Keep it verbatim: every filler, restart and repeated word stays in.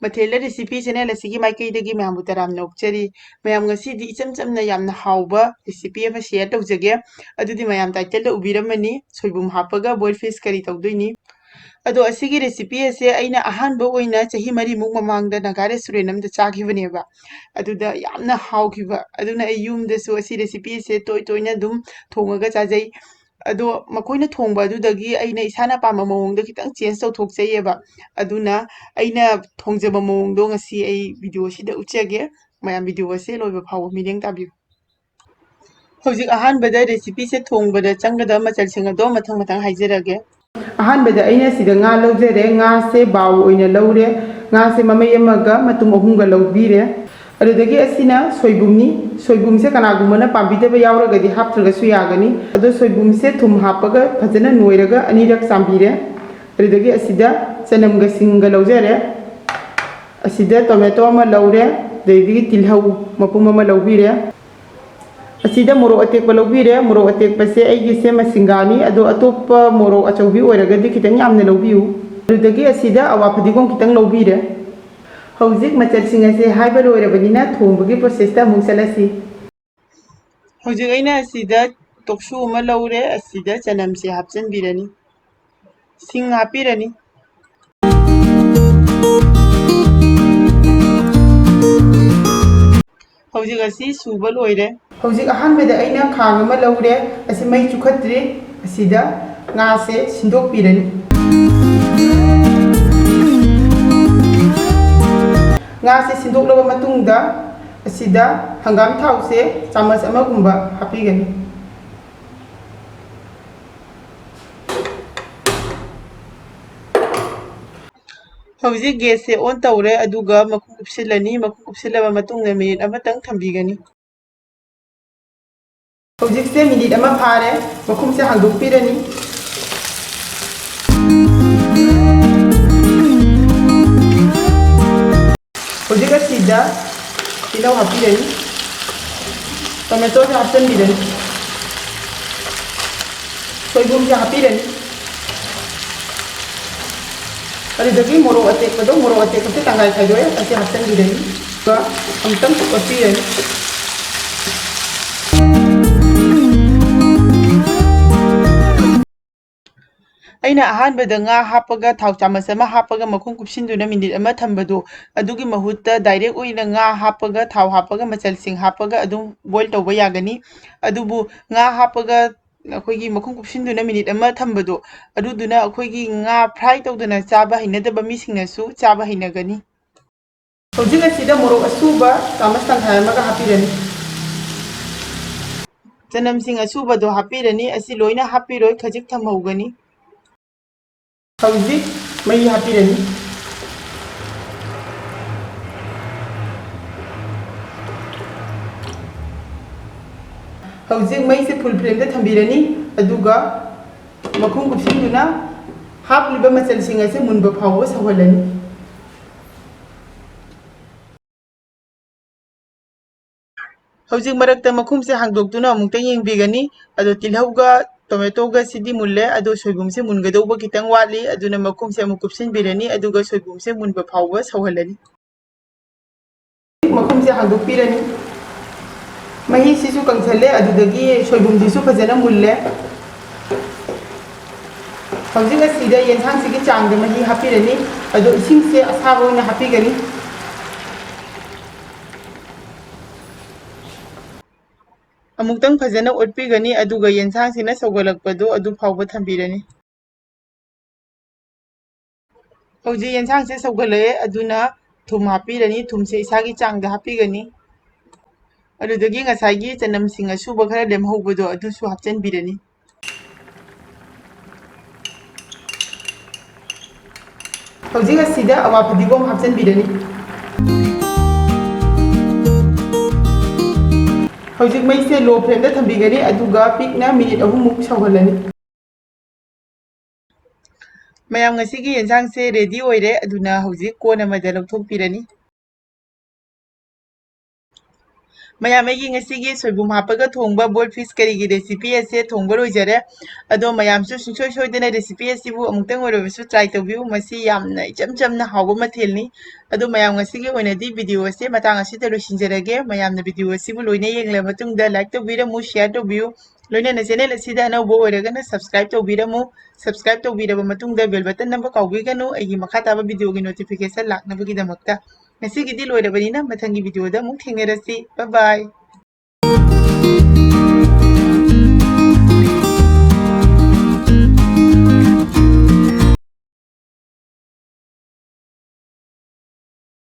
ꯃꯊꯦꯜꯗ recipe channel ꯑꯁꯤꯒꯤ ꯃꯥꯏꯀꯩꯗꯒꯤ ꯃꯌꯥꯝꯕꯨ ꯇꯔꯥꯝꯅ ꯑꯣꯛꯆꯔꯤ꯫ ꯃꯌꯥꯝ, ꯉꯁꯤꯗꯤ ꯏꯆꯝ ꯆꯝꯅ ꯌꯥꯝꯅ ꯍꯥꯎꯕ ꯔꯦꯁꯤꯄꯤ ꯑꯃ ꯁꯤꯌꯔ ꯇꯧꯖꯒꯦ꯫ ꯑꯗꯨꯗꯤ ꯃꯌꯥꯝ ꯇꯥꯏꯇꯜꯗ ꯎꯕꯤꯔꯝꯃꯅꯤ, ꯁꯣꯏꯕꯨꯝ ꯍꯥꯞꯄꯒ ꯕꯣꯏꯜ ꯐꯤꯁ ꯀꯔꯤ ꯇꯧꯗꯣꯏꯅꯤ꯫ ꯑꯗꯣ ꯑꯁꯤꯒꯤ ꯔꯦꯁꯤꯄꯤ ꯑꯁꯦ ꯑꯩꯅ ꯑꯍꯥꯟꯕ ꯑꯣꯏꯅ ꯆꯍꯤ ꯃꯔꯤꯃꯨꯛ ꯃꯃꯥꯡꯗ ꯅꯥꯒꯥ ꯔꯦꯁꯇꯨꯔꯦꯟ ꯑꯃꯗ ꯆꯥꯈꯤꯕꯅꯦꯕ꯫ ꯑꯗꯨꯗ ꯌꯥꯝꯅ ꯍꯥꯎꯈꯤꯕ, ꯑꯗꯨꯅ ꯑꯩ ꯌꯨꯝꯗꯁꯨ ꯑꯁꯤ ꯔꯦꯁꯤꯄꯤ ꯑꯁꯦ ꯇꯣꯏ ꯇꯣꯏꯅ ꯑꯗꯨꯝ ꯊꯣꯡꯉꯒ ꯆꯥꯖꯩ꯫ ꯑꯗꯣ ꯃꯈꯣꯏꯅ ꯊꯣꯡꯕ ꯑꯗꯨꯗꯒꯤ ꯑꯩꯅ ꯏꯁꯥꯅ ꯄꯥꯝꯕ ꯃꯑꯣꯡꯗ ꯈꯤꯇꯪ ꯆꯦꯟꯖ ꯇꯧꯊꯣꯛꯆꯩꯌꯦꯕ꯫ ꯑꯗꯨꯅ ꯑꯩꯅ ꯊꯣꯡꯖꯕ ꯃꯑꯣꯡꯗꯣ ꯉꯁꯤ ꯑꯩ ꯚꯤꯗꯤꯑꯣꯁꯤꯗ ꯎꯠꯆꯒꯦ꯫ ꯃꯌꯥꯝ, ꯚꯤꯗꯤꯑꯣ ꯑꯁꯦ ꯂꯣꯏꯕ ꯐꯥꯎꯕ ꯃꯤꯠꯌꯦꯡ ꯇꯥꯕꯤꯌꯨ꯫ ꯍꯧꯖꯤꯛ ꯑꯍꯥꯟꯕꯗ ꯔꯦꯁꯤꯄꯤꯁꯦ ꯊꯣꯡꯕꯗ ꯆꯪꯒꯗꯕ ꯃꯆꯜꯁꯤꯡ ꯑꯗꯣ ꯃꯊꯪ ꯃꯊꯪ ꯍꯥꯏꯖꯔꯒꯦ꯫ ꯑꯍꯥꯟꯕꯗ ꯑꯩꯅ ꯁꯤꯗ ꯉꯥ ꯂꯧꯖꯔꯦ꯫ ꯉꯥꯁꯦ ꯕꯥꯎꯜ ꯑꯣꯏꯅ ꯂꯧꯔꯦ꯫ ꯉꯥꯁꯦ ꯃꯃꯩ ꯑꯃꯒ ꯃꯇꯨꯝ ꯑꯍꯨꯝꯒ ꯂꯧꯕꯤꯔꯦ꯫ ꯑꯗꯨꯗꯒꯤ ꯑꯁꯤꯅ ꯁꯣꯏꯕꯨꯝꯅꯤ꯫ ꯁꯣꯏꯕꯨꯝꯁꯦ ꯀꯅꯥꯒꯨꯝꯕꯅ ꯄꯥꯝꯕꯤꯗꯕ ꯌꯥꯎꯔꯒꯗꯤ ꯍꯥꯞꯇ꯭ꯔꯒꯁꯨ ꯌꯥꯒꯅꯤ꯫ ꯑꯗꯣ ꯁꯣꯏꯕꯨꯝꯁꯦ ꯊꯨꯝ ꯍꯥꯞꯄꯒ ꯐꯖꯅ ꯅꯣꯏꯔꯒ ꯑꯅꯤꯔꯛ ꯆꯥꯝꯕꯤꯔꯦ꯫ ꯑꯗꯨꯗꯒꯤ ꯑꯁꯤꯗ ꯆꯅꯝꯒ ꯁꯤꯡꯒ ꯂꯧꯖꯔꯦ꯫ ꯑꯁꯤꯗ ꯇꯣꯃꯦꯇꯣ ꯑꯃ ꯂꯧꯔꯦ꯫ ꯑꯗꯨꯗꯒꯤ ꯇꯤꯜꯍꯧ ꯃꯄꯨꯝ ꯑꯃ ꯂꯧꯕꯤꯔꯦ꯫ ꯑꯁꯤꯗ ꯃꯣꯔꯣꯛ ꯑꯇꯦꯛꯄ ꯂꯧꯕꯤꯔꯦ꯫ ꯃꯣꯔꯣꯛ ꯑꯇꯦꯛꯄꯁꯦ ꯑꯩꯒꯤꯁꯦ ꯃꯁꯤꯡꯒꯥꯅꯤ, ꯑꯗꯣ ꯑꯇꯣꯞꯄ ꯃꯣꯔꯣꯛ ꯑꯆꯧꯕꯤ ꯑꯣꯏꯔꯒꯗꯤ ꯈꯤꯇꯪ ꯌꯥꯝꯅ ꯂꯧꯕꯤꯌꯨ꯫ ꯑꯗꯨꯗꯒꯤ ꯑꯁꯤꯗ ꯑꯋꯥ ꯐꯗꯤꯒꯣꯝ ꯈꯤꯇꯪ ꯂꯧꯕꯤꯔꯦ꯫ ꯍꯧꯖꯤꯛ ꯃꯆꯜꯁꯤꯡ ꯑꯁꯦ ꯍꯥꯏꯕ ꯂꯣꯏꯔꯕꯅꯤꯅ ꯊꯣꯡꯕꯒꯤ ꯄ꯭ꯔꯣꯁꯦꯁꯇ ꯑꯃꯨꯛ ꯆꯠꯂꯁꯤ꯫ ꯍꯧꯖꯤꯛ ꯑꯩꯅ ꯑꯁꯤꯗ ꯇꯣꯛꯁꯨ ꯑꯃ ꯂꯧꯔꯦ, ꯑꯁꯤꯗ ꯆꯅꯝꯁꯦ ꯍꯥꯞꯆꯤꯟꯕꯤꯔꯅꯤ, ꯁꯤꯡ ꯍꯥꯞꯄꯤꯔꯅꯤ꯫ ꯍꯧꯖꯤꯛ ꯑꯁꯤ ꯁꯨꯕ ꯂꯣꯏꯔꯦ꯫ ꯍꯧꯖꯤꯛ ꯑꯍꯥꯟꯕꯗ ꯑꯩꯅ ꯈꯥꯡ ꯑꯃ ꯂꯧꯔꯦ, ꯑꯁꯤ ꯃꯩ ꯆꯨꯈꯠꯇ꯭ꯔꯤ꯫ ꯑꯁꯤꯗ ꯉꯥꯁꯦ ꯁꯤꯟꯗꯣꯛꯄꯤꯔꯅꯤ꯫ ꯉꯥꯁꯦ ꯁꯤꯟꯗꯣꯛꯂꯕ ꯃꯇꯨꯡꯗ ꯑꯁꯤꯗ ꯍꯪꯒꯥꯝ ꯊꯥꯎꯁꯦ ꯆꯥꯃꯁ ꯑꯃꯒꯨꯝꯕ ꯍꯥꯞꯄꯤꯒꯅꯤ꯫ ꯍꯧꯖꯤꯛ ꯒꯦꯁꯁꯦ ꯑꯣꯟ ꯇꯧꯔꯦ, ꯑꯗꯨꯒ ꯃꯈꯨꯝ ꯀꯨꯞꯁꯤꯜꯂꯅꯤ꯫ ꯃꯈꯨꯝ ꯀꯨꯞꯁꯤꯜꯂꯕ ꯃꯇꯨꯡꯗ ꯃꯤꯅꯤꯠ ꯑꯃꯇꯪ ꯊꯝꯕꯤꯒꯅꯤ꯫ ꯍꯧꯖꯤꯛꯁꯦ ꯃꯤꯅꯤꯠ ꯑꯃ ꯐꯥꯔꯦ, ꯃꯈꯨꯝꯁꯦ ꯍꯥꯡꯗꯣꯛꯄꯤꯔꯅꯤ꯫ ꯍꯧꯖꯤꯛ ꯑꯁꯤꯗ ꯇꯤꯜꯍꯧ ꯍꯥꯞꯄꯤꯔꯅꯤ, ꯇꯣꯃꯦꯇꯣꯁꯦ ꯍꯥꯞꯆꯤꯟꯕꯤꯔꯅꯤ, ꯁꯣꯏꯕꯨꯝꯁꯦ ꯍꯥꯞꯄꯤꯔꯅꯤ꯫ ꯑꯗꯨꯗꯒꯤ ꯃꯣꯔꯣꯛ ꯑꯇꯦꯛꯄꯗꯣ, ꯃꯣꯔꯣꯛ ꯑꯇꯦꯛꯄꯁꯦ ꯇꯪꯈꯥꯏ ꯈꯥꯏꯗꯣꯛꯑꯦ, ꯑꯁꯤ ꯍꯥꯞꯆꯤꯟꯕꯤꯔꯅꯤ꯫ ꯑꯗꯨꯒ ꯑꯃꯨꯛꯇꯪ ꯑꯣꯠꯄꯤꯔꯅꯤ꯫ ꯑꯩꯅ ꯑꯍꯥꯟꯕꯗ ꯉꯥ ꯍꯥꯞꯄꯒ, ꯊꯥꯎ ꯆꯥꯃꯁ ꯑꯃ ꯍꯥꯞꯄꯒ, ꯃꯈꯨꯝ ꯀꯨꯞꯁꯤꯟꯗꯨꯅ ꯃꯤꯅꯤꯠ ꯑꯃ ꯊꯝꯕꯗꯣ, ꯑꯗꯨꯒꯤ ꯃꯍꯨꯠꯇ ꯗꯥꯏꯔꯦꯛ ꯑꯣꯏꯅ ꯉꯥ ꯍꯥꯞꯄꯒ, ꯊꯥꯎ ꯍꯥꯞꯄꯒ, ꯃꯆꯜꯁꯤꯡ ꯍꯥꯞꯄꯒ ꯑꯗꯨꯝ ꯕꯣꯏꯜ ꯇꯧꯕ ꯌꯥꯒꯅꯤ꯫ ꯑꯗꯨꯕꯨ ꯉꯥ ꯍꯥꯞꯄꯒ ꯑꯩꯈꯣꯏꯒꯤ ꯃꯈꯨꯝ ꯀꯨꯞꯁꯤꯟꯗꯨꯅ ꯃꯤꯅꯤꯠ ꯑꯃ ꯊꯝꯕꯗꯣ, ꯑꯗꯨꯗꯨꯅ ꯑꯩꯈꯣꯏꯒꯤ ꯉꯥ ꯐ꯭ꯔꯥꯏ ꯇꯧꯗꯅ ꯆꯥꯕ ꯍꯩꯅꯗꯕ ꯃꯤꯁꯤꯡꯅꯁꯨ ꯆꯥꯕ ꯍꯩꯅꯒꯅꯤ꯫ ꯍꯧꯖꯤꯛ ꯑꯁꯤꯗ ꯃꯣꯔꯣꯛ ꯑꯁꯨꯕ ꯆꯥꯃꯁ ꯇꯪꯈꯥꯏ ꯑꯃꯒ ꯍꯥꯞꯄꯤꯔꯅꯤ꯫ ꯆꯅꯝꯁꯤꯡ ꯑꯁꯨꯕꯗꯣ ꯍꯥꯞꯄꯤꯔꯅꯤ꯫ ꯑꯁꯤ ꯂꯣꯏꯅ ꯍꯥꯞꯄꯤꯔꯣꯏ, ꯈꯖꯤꯛ ꯊꯝꯍꯧꯒꯅꯤ꯫ ꯍꯧꯖꯤꯛ ꯃꯍꯤ ꯍꯥꯞꯄꯤꯔꯅꯤ꯫ ꯍꯧꯖꯤꯛ ꯃꯩꯁꯦ ꯐꯨꯜ ꯐ꯭ꯂꯦꯝꯗ ꯊꯝꯕꯤꯔꯅꯤ, ꯑꯗꯨꯒ ꯃꯈꯨꯝ ꯀꯨꯞꯁꯤꯟꯗꯨꯅ ꯍꯥꯞꯂꯤꯕ ꯃꯆꯜꯁꯤꯡ ꯑꯁꯦ ꯃꯨꯟꯕ ꯐꯥꯎꯕ ꯁꯧꯍꯜꯂꯅꯤ꯫ ꯍꯧꯖꯤꯛ ꯃꯔꯛꯇ ꯃꯈꯨꯝꯁꯦ ꯍꯥꯡꯗꯣꯛꯇꯨꯅ ꯑꯃꯨꯛꯇ ꯌꯦꯡꯕꯤꯒꯅꯤ꯫ ꯑꯗꯣ ꯇꯤꯜꯍꯧꯒ ꯇꯣꯃꯦꯇꯣꯒ ꯁꯤꯗꯤ ꯃꯨꯜꯂꯦ, ꯑꯗꯣ ꯁꯣꯏꯕꯨꯝꯁꯦ ꯃꯨꯟꯒꯗꯧꯕ ꯈꯤꯇꯪ ꯋꯥꯠꯂꯤ, ꯑꯗꯨꯅ ꯃꯈꯨꯝꯁꯦ ꯑꯃꯨꯛ ꯀꯨꯞꯁꯤꯟꯕꯤꯔꯅꯤ, ꯑꯗꯨꯒ ꯁꯣꯏꯕꯨꯝꯁꯦ ꯃꯨꯟꯕ ꯐꯥꯎꯕ ꯁꯧꯍꯜꯂꯅꯤ꯫ ꯃꯈꯨꯝꯁꯦ ꯍꯥꯡꯗꯣꯛꯄꯤꯔꯅꯤ꯫ ꯃꯍꯤꯁꯤꯁꯨ ꯀꯪꯁꯜꯂꯦ, ꯑꯗꯨꯗꯒꯤ ꯁꯣꯏꯕꯨꯝꯁꯤꯁꯨ ꯐꯖꯅ ꯃꯨꯜꯂꯦ꯫ ꯍꯧꯖꯤꯛ ꯑꯁꯤꯗ ꯌꯦꯟꯁꯥꯡꯁꯤꯒꯤ ꯆꯥꯡꯗ ꯃꯍꯤ ꯍꯥꯞꯄꯤꯔꯅꯤ꯫ ꯑꯗꯣ ꯏꯁꯤꯡꯁꯦ ꯑꯁꯥꯕ ꯑꯣꯏꯅ ꯍꯥꯞꯄꯤꯒꯅꯤ꯫ ꯑꯃꯨꯛꯇꯪ ꯐꯖꯅ ꯑꯣꯠꯄꯤꯒꯅꯤ, ꯑꯗꯨꯒ ꯌꯦꯟꯁꯥꯡꯁꯤꯅ ꯁꯧꯒꯠꯂꯛꯄꯗꯣ ꯑꯗꯨ ꯐꯥꯎꯕ ꯊꯝꯕꯤꯔꯅꯤ꯫ ꯍꯧꯖꯤꯛ ꯌꯦꯟꯁꯥꯡꯁꯦ ꯁꯧꯒꯠꯂꯛꯑꯦ, ꯑꯗꯨꯅ ꯊꯨꯝ ꯍꯥꯞꯄꯤꯔꯅꯤ꯫ ꯊꯨꯝꯁꯦ ꯏꯁꯥꯒꯤ ꯆꯥꯡꯗ ꯍꯥꯞꯄꯤꯒꯅꯤ꯫ ꯑꯗꯨꯗꯒꯤ ꯉꯁꯥꯏꯒꯤ ꯆꯅꯝꯁꯤꯡ ꯑꯁꯨꯕ ꯈꯔ ꯂꯦꯝꯍꯧꯕꯗꯣ ꯑꯗꯨꯁꯨ ꯍꯥꯞꯆꯤꯟꯕꯤꯔꯅꯤ꯫ ꯍꯧꯖꯤꯛ ꯑꯁꯤꯗ ꯑꯋꯥ ꯐꯗꯤꯒꯣꯝ ꯍꯥꯞꯆꯤꯟꯕꯤꯔꯅꯤ꯫ ꯍꯧꯖꯤꯛ ꯃꯩꯁꯦ ꯂꯣ ꯐ꯭ꯂꯦꯝꯗ ꯊꯝꯕꯤꯒꯅꯤ, ꯑꯗꯨꯒ ꯄꯤꯛꯅ ꯃꯤꯅꯤꯠ ꯑꯍꯨꯝꯃꯨꯛ ꯁꯧꯍꯜꯂꯅꯤ꯫ ꯃꯌꯥꯝ, ꯉꯁꯤꯒꯤ ꯌꯦꯟꯁꯥꯡꯁꯦ ꯔꯦꯗꯤ ꯑꯣꯏꯔꯦ, ꯑꯗꯨꯅ ꯍꯧꯖꯤꯛ ꯀꯣꯟ ꯑꯃꯗ ꯂꯧꯊꯣꯛꯄꯤꯔꯅꯤ꯫ ꯃꯌꯥꯝ, ꯑꯩꯒꯤ ꯉꯁꯤꯒꯤ ꯁꯣꯏꯕꯨꯝ ꯍꯥꯞꯄꯒ ꯊꯣꯡꯕ boil fish curryꯒꯤ recipe ꯑꯁꯦ ꯊꯣꯡꯕ ꯂꯣꯏꯖꯔꯦ꯫ ꯑꯗꯣ ꯃꯌꯥꯝꯁꯨ ꯁꯨꯡꯁꯣꯏ ꯁꯣꯏꯗꯅ recipe ꯑꯁꯤꯕꯨ ꯑꯃꯨꯛꯇꯪ ꯑꯣꯏꯔꯕꯁꯨ try ꯇꯧꯕꯤꯌꯨ꯫ ꯃꯁꯤ ꯌꯥꯝꯅ ꯏꯆꯝ ꯆꯝꯅ ꯍꯥꯎꯕ ꯃꯊꯦꯜꯅꯤ꯫ ꯑꯗꯣ ꯃꯌꯥꯝ, ꯉꯁꯤꯒꯤ ꯑꯣꯏꯅꯗꯤ video ꯑꯁꯦ ꯃꯇꯥꯡ ꯑꯁꯤꯗ ꯂꯣꯏꯁꯤꯟꯖꯔꯒꯦ꯫ ꯃꯌꯥꯝꯅ video ꯑꯁꯤꯕꯨ ꯂꯣꯏꯅ ꯌꯦꯡꯂꯕ ꯃꯇꯨꯡꯗ like ꯇꯧꯕꯤꯔꯝꯃꯨ, share ꯇꯧꯕꯤꯌꯨ꯫ ꯂꯣꯏꯅꯅ channel ꯑꯁꯤꯗ ꯑꯅꯧꯕ ꯑꯣꯏꯔꯒꯅ subscribe ꯇꯧꯕꯤꯔꯝꯃꯨ꯫ Subscribe ꯇꯧꯕꯤꯔꯕ ꯃꯇꯨꯡꯗ bell button ꯅꯝꯕ ꯀꯥꯎꯕꯤꯒꯅꯨ, ꯑꯩꯒꯤ ꯃꯈꯥ ꯇꯥꯕ videoꯒꯤ notification ꯂꯥꯛꯅꯕꯒꯤꯗꯃꯛꯇ꯫ ꯉꯁꯤꯒꯤꯗꯤ ꯂꯣꯏꯔꯕꯅꯤꯅ ꯃꯊꯪꯒꯤ videoꯗ ꯑꯃꯨꯛ ꯊꯦꯡꯅꯔꯁꯤ꯫ Bye bye꯫